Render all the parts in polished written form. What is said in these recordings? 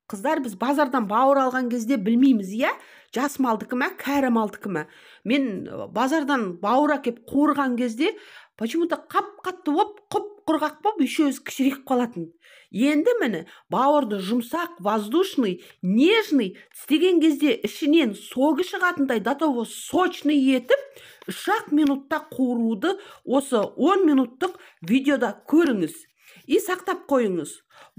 Қыздар, біз базардан бауыр алған кезде білмейміз, иә? Жас малдікі ма, кәрі малдікі ма? Мен базардан бауыр әкеп қуырған кезде почему-то қап-қатты болып, құп-құрғақ болып, еще өзі кішірейіп қалатын. Енді міне бауырды жұмсақ, воздушный, нежный, тістеген кезде ішінен согі шығатындай до того сочный етіп, 3-ақ минутта қуыруды осы 10 минуттық видеода көріңіз. И сақтап қойыңыз.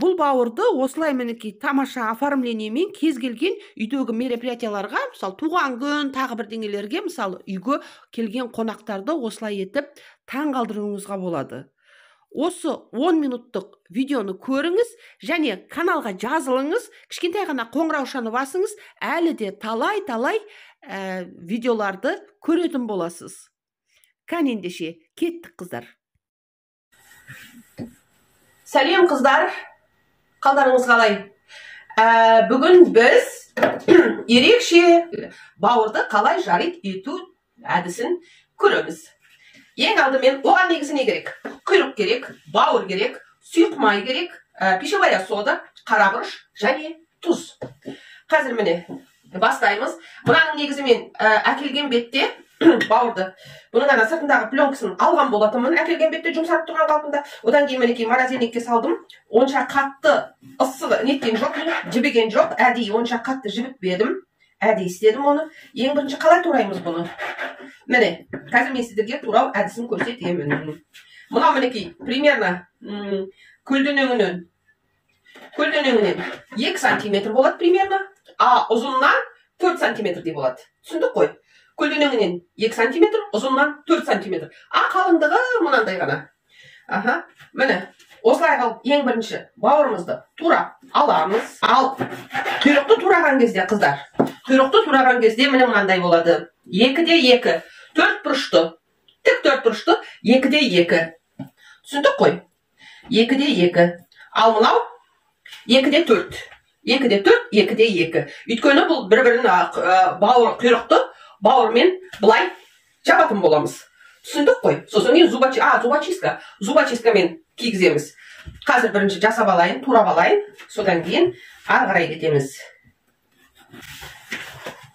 Бұл бауырды осылай мінекей тамаша оформлениемен кез келген үйдегі мероприятияларға, мысалы туған күн, тағы бірдеңелерге, мысалы үйге келген қонақтарды осылай етіп таң қалдыруыңызға болады. Осы 10 минуттық видеоны көріңіз және каналға жазылыңыз, кішкентай ғана қоңыраушаны басыңыз, әлі де талай-талай видеоларды көретін боласыз. Кәне ендеше, кеттік, қыздар. Сәлем, қыздар, қалдарыңыз қалай? Бүгін біз ерекше бауырды қалай жарить ету әдісін көреміз. Ең алдымен оған негізі не керек? Құйрық керек, бауыр керек, сұйық май керек, пищевая сода, қара бұрыш және тұз. Қазір міне бастаймыз. Мынаның негізі мен әкелген бетте бауырды, бұның ана сыртындағы пленкасын алған болатынмын, әкелген бетте жұмсарып тұрған қалпында. Одан кейін мінекей морозильникке салдым. Онша қатты ыссы неткен жоқ, жібіген жоқ, әдейі онша қатты жібітпедім, әдейі істедім оны. Ең бірінші қалай тураймыз бұны? Міне, қазір мен сіздерге турау әдісін көрсетемін. Мынау мінекей примерно көлденеңінен 2 сантиметр болады примерно, а ұзыннан 4 сантиметрдей болады. Түсіндік қой? Көлденеңінен 2 сантиметр, ұзыннан 4 сантиметр. А қалыңдығы мынандай ғана. Аха, міне, осылай қылып ең бірінші бауырымызды турап аламыз. Ал құйрықты тураған кезде, қыздар, құйрықты тураған кезде міне мынандай болады. 2-де 2, 4 бұрышты, тік 4 бұрышты, 2-де 2. Түсіндік қой? 2-де 2. Ал мынау 2-де 4. 2-де 4, 2-де 2. Өйткені бұл бір-бірін бауыр құйрықты бауырмен былай жабатын боламыз. Түсіндік қой? Сосын кейін зубочистка. Зубочисткамен кигіземіз. Қазір бірінші жасап алайын, турап алайын. Содан кейін ары қарай кетеміз.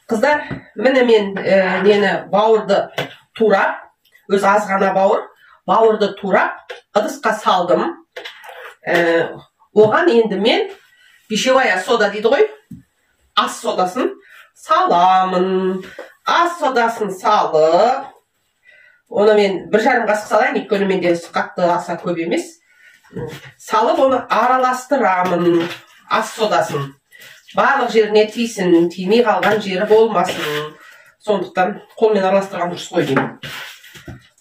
Қыздар, міне мен нені бауырды турап, өз аз ғана бауыр, бауырды турап ыдысқа салдым. Оған енді мен пищевая сода дейді ғой, ас содасын саламын. Ас содасын салып, оны мен 1,5 қасық салайын, өйткені менде қатты аса көп емес. Салып оны араластырамын, ас содасын. Барлық жеріне тисін, тимей қалған жері болмасын. Сондықтан қолмен араластырған дұрыс қой деймін.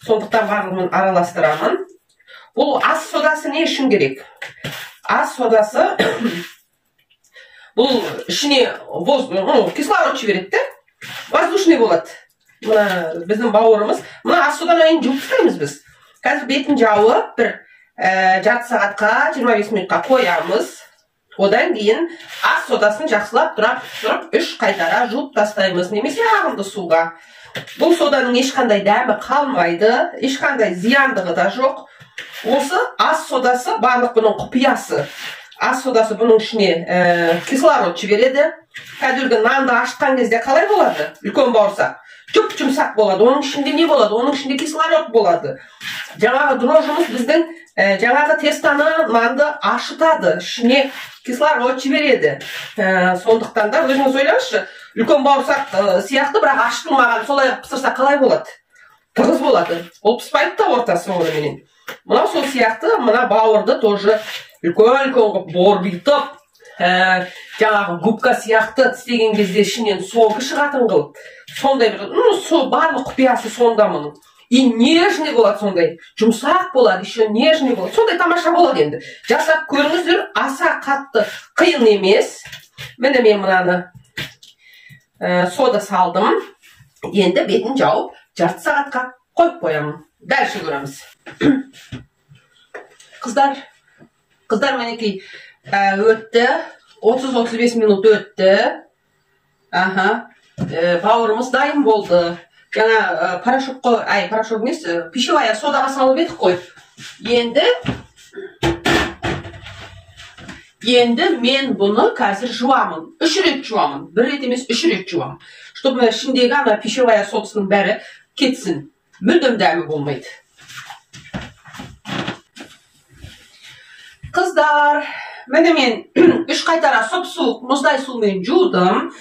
Сондықтан барлығын араластырамын. Бұл ас содасы не үшін керек? Ас содасы бұл ішіне кислород жібереді де, воздушный болады. Мына біздің бауырымыз, мына ас содан кейін жуып тастаймыз біз. Қазір бетін жауып бір жарты сағатқа, 25 минутқа қоямыз. Одан кейін ас содасын жақсылап тұрып 3 қайтара жуып тастаймыз, немесе ағынды суға. Бұл соданың ешқандай дәмі қалмайды, ешқандай зияндығы да жоқ. Осы ас содасы барлық бұның құпиясы. Ас содасы бұның ішіне кислород жібереді. Кәдімгі нанды ашқан кезде қалай болады? Үлкен бауырсақ жұп-жұмсақ болады. Оның ішінде не болады? Оның ішінде кислород болады. Жаңағы дрожжымыз біздің жаңағы тестаны, нанды ашытады, ішіне кислород жібереді. Сондықтан да өзіңіз ойлаңызшы, үлкен бауырсақ сияқты, бірақ ашытылмаған, солай пісірсе қалай болады? Тығыз болады. Ол піспайды да ортасы оныменен. Мынау сол сияқты, мына бауырды тоже үлкен-үлкен қылып борбитып, жаңағы губка сияқты тістеген кезде ішінен соғы шығатын қылып, сондай бір, сол барлық құпиясы сонда мұның. И нежный болады сондай, жұмсақ болады, еще нежный болады. Сондай тамаша болады енді. Жасап көріңіздер, аса қатты қиын емес. Міне мен мынаны сода салдым. Енді бетін жауып, жарты сағатқа қойып қоямын. Дальше көреміз. Қыздар, қыздар мінекей өтті. 30-35 минут өтті. Аха, бауырымыз дайын болды. Жаңа порошокқа, ай, порошок емес, пищевая содаға салып едік қой. Енді Енді мен бұны қазір жуамын. 3 рет жуамын. 1 рет емес, 3 рет жуамын. Чтобы мына ішіндегі ана пищевая содасының бәрі кетсін. Мүлдем дәмі болмайды. Қыздар, міне мен 3 қайтара сұп-суық мұздай сумен жудым.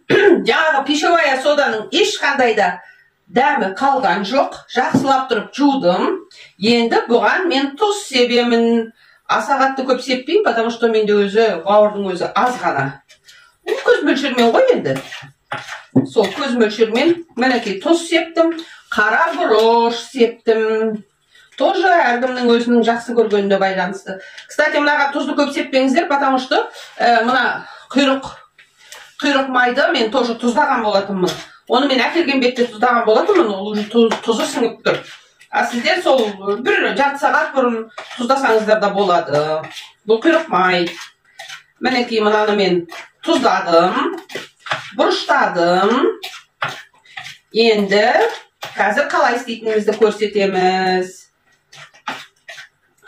Жаңағы пищевая соданың ешқандай да дәмі қалған жоқ. Жақсылап тұрып жудым. Енді бұған мен тұз себемін. Аса қатты көп сеппеймін, потому что менде өзі бауырдың өзі аз ғана. Көз мөлшермен ғой енді. Сол көз мөлшермен мінекей тұз септім, қара бұрыш септім. Тоже әркімнің өзінің жақсы көргеніне байланысты. Кстати, мынаға тұзды көп сеппеңіздер, потому что мына құйрық майды мен тоже тұздаған болатынмын. Оны мен әкелген бетте тұздаған болатынмын, ол уже тұзы сіңіп тұр. А сіздер сол бір жарты сағат бұрын тұздасаңыздар да болады. Бұл құйрық май. Мінекей мынаны мен тұздадым, бұрыштадым. Енді қазір қалай істейтінімізді көрсетеміз.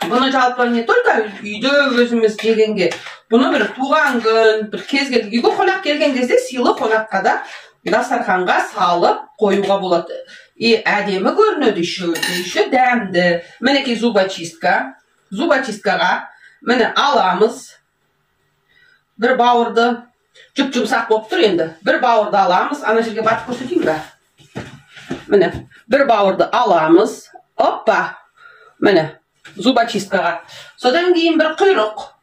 Бұны жалпы не только үйде өзіміз жегенге, бұны бір туған күн, бір кез келген үйге қонақ келген кезде сыйлы қонаққа да дастарханға салып қоюға болады. И әдемі көрінеді, еще дәмді. Мінекей зубочистка. Зубочисткаға міне аламыз. Бір бауырды, жұп-жұмсақ болып тұр енді. Бір бауырды аламыз. Ана жерге батып көрсетейін бе? Міне, бір бауырды аламыз. Оппа. Міне, зубочисткаға. Содан кейін бір құйрық.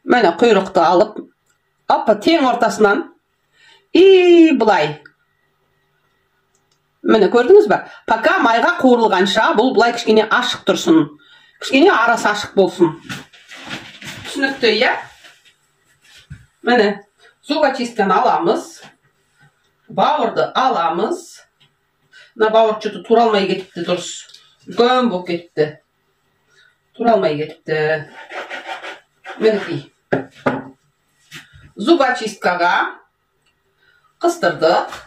Міне, құйрықты алып, оппа, тең ортасынан. И былай. Міне, көрдіңіз бе? Пока майға қуырылғанша бұл былай кішкене ашық тұрсын. Кішкене арасы ашық болсын. Түсінікті, иә? Міне, зубочистканы аламыз. Бауырды аламыз. Мына бауыр что-то тура алмай кетіпті, дұрыс. Үлкен болып кетіпті. Тура алмай кетіпті. Мінекей. Зубочисткаға қыстырдық.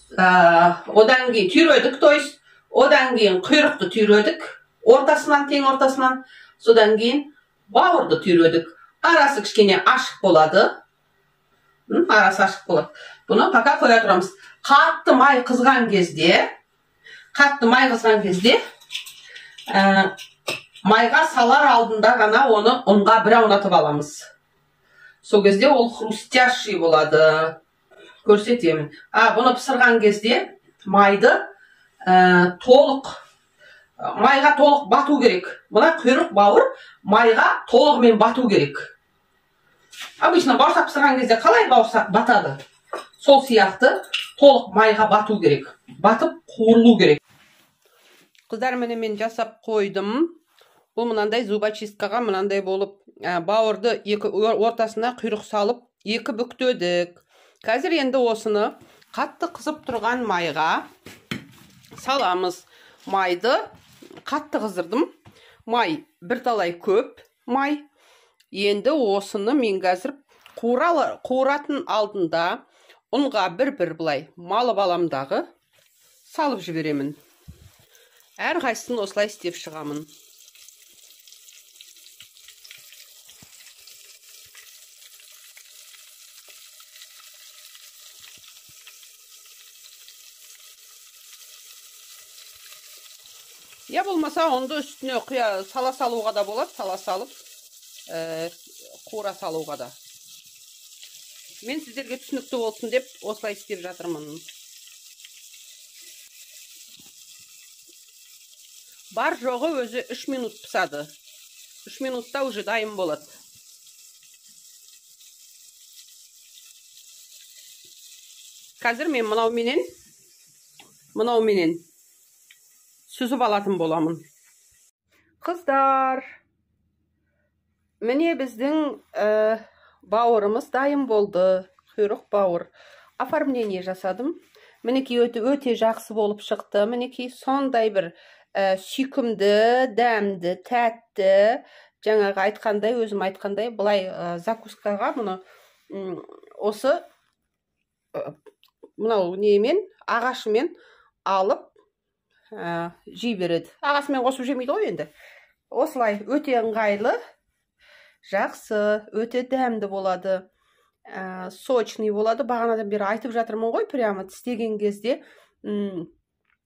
Одан кейін түйредік, то есть одан кейін құйрықты түйредік, ортасынан, тең ортасынан. Содан кейін бауырды түйредік. Арасы кішкене ашық болады. Арасы ашық болады. Бұны пока қоя тұрамыз. Қатты май қызған кезде, майға салар алдында ғана оны ұнға бір аунатып аламыз. Сол кезде ол хрустящий болады. Көрсетемін. Бұны пісірген кезде майды толық, майға толық бату керек. Мына құйрық бауыр майға толығымен бату керек. Обычно бауырсақ пісірген кезде қалай бауырсақ батады? Сол сияқты толық майға бату керек. Батып қуырылу керек. Қыздар, міне мен жасап қойдым. Бұл мынандай зубочисткаға мынандай болып, бауырды екі ортасына құйрық салып, екі бүктедік. Қазір енді осыны қатты қызып тұрған майға саламыз. Майды қатты қыздырдым. Май бірталай көп май. Енді осыны мен қазір қуыратын алдында ұнға бір-бір былай малып аламдағы салып жіберемін. Әрқайсысын осылай істеп шығамын. Я болмаса онды үстіне құя сала салуға да болады, сала салып, қуыра салуға да. Мен сіздерге түсінікті болсын деп осылай істеп жатырмын. Бар жоғы өзі 3 минут пысады. 3 минутта уже дайын болады. Қазір мен мынауменен сүзіп алатын боламын. Қыздар, міне біздің бауырымыз дайын болды. Құйрық бауыр. Оформление жасадым. Мінекей өте жақсы болып шықты. Мінекей сондай бір сүйкімді, дәмді, тәтті, жаңағы айтқандай, өзім айтқандай, былай закускаға мұны осы мынау немен, ағашымен алып жей береді. Ағасымен қосып жемейді ғой енді. Осылай өте ыңғайлы. Жақсы, өте дәмді болады, сочный болады. Бағанадан бері айтып жатырмын ғой, прямо тістеген кезде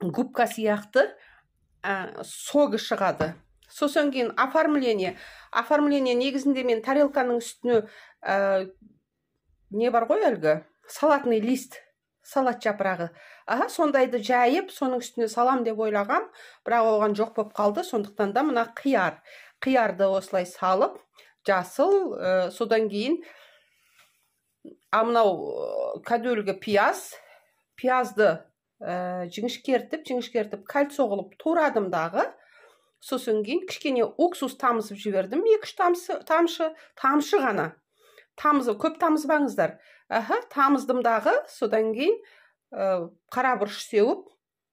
губка сияқты согы шығады. Сосын кейін оформление. Оформление негізінде мен тарелканың үстіне не бар ғой, әлгі салатный лист, салат жапырағы, аха, сондайды жайып, соның үстіне салам деп ойлағам, бірақ оған жоқ болып қалды. Сондықтан да мына қиярды осылай салып, жасыл, содан кейін а мынау кәдуілгі пиязды жіңішкертіп кольцо қылып турадым дағы, сосын кейін кішкене уксус тамызып жібердім, 2-3 тамшы ғана тамызы, көп тамызбаңыздар. Аха, тамыздым дағы, содан кейін қара бұрыш сеуіп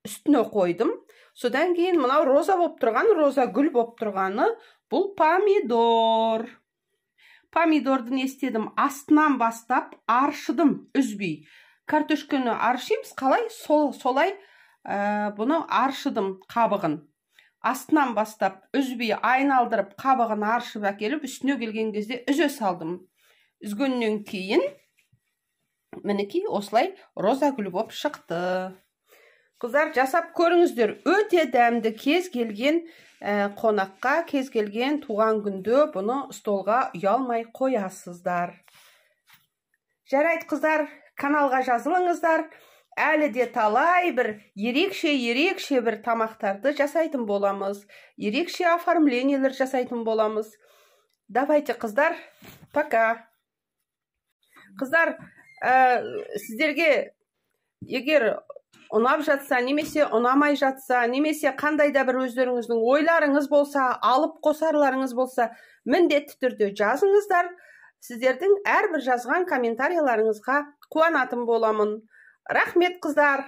үстіне қойдым. Содан кейін мынау роза болып тұрған, роза гүл болып тұрғаны бұл помидор. Помидорды не істедім? Астынан бастап аршыдым, үзбей. Картошканы аршимыз қалай? Солай бұны аршыдым қабығын. Астынан бастап үзбей айналдырып қабығын аршып әкеліп, үстіне келген кезде үзе салдым. Үзгеннен кейін мінекей осылай роза гүл болып шықты. Қыздар, жасап көріңіздер, өте дәмді. Кез келген қонаққа, кез келген туған күнде бұны столға ұялмай қоясыздар. Жарайды, қыздар, каналға жазылыңыздар. Әлі де талай бір ерекше бір тамақтарды жасайтын боламыз. Ерекше оформлениелер жасайтын боламыз. Давайте, қыздар, пока. Қыздар, сіздерге егер ұнап жатса, немесе ұнамай жатса, немесе қандай да бір өздеріңіздің ойларыңыз болса, алып қосарларыңыз болса, міндетті түрде жазыңыздар. Сіздердің әрбір жазған комментарияларыңызға қуанатын боламын. Рахмет, қыздар.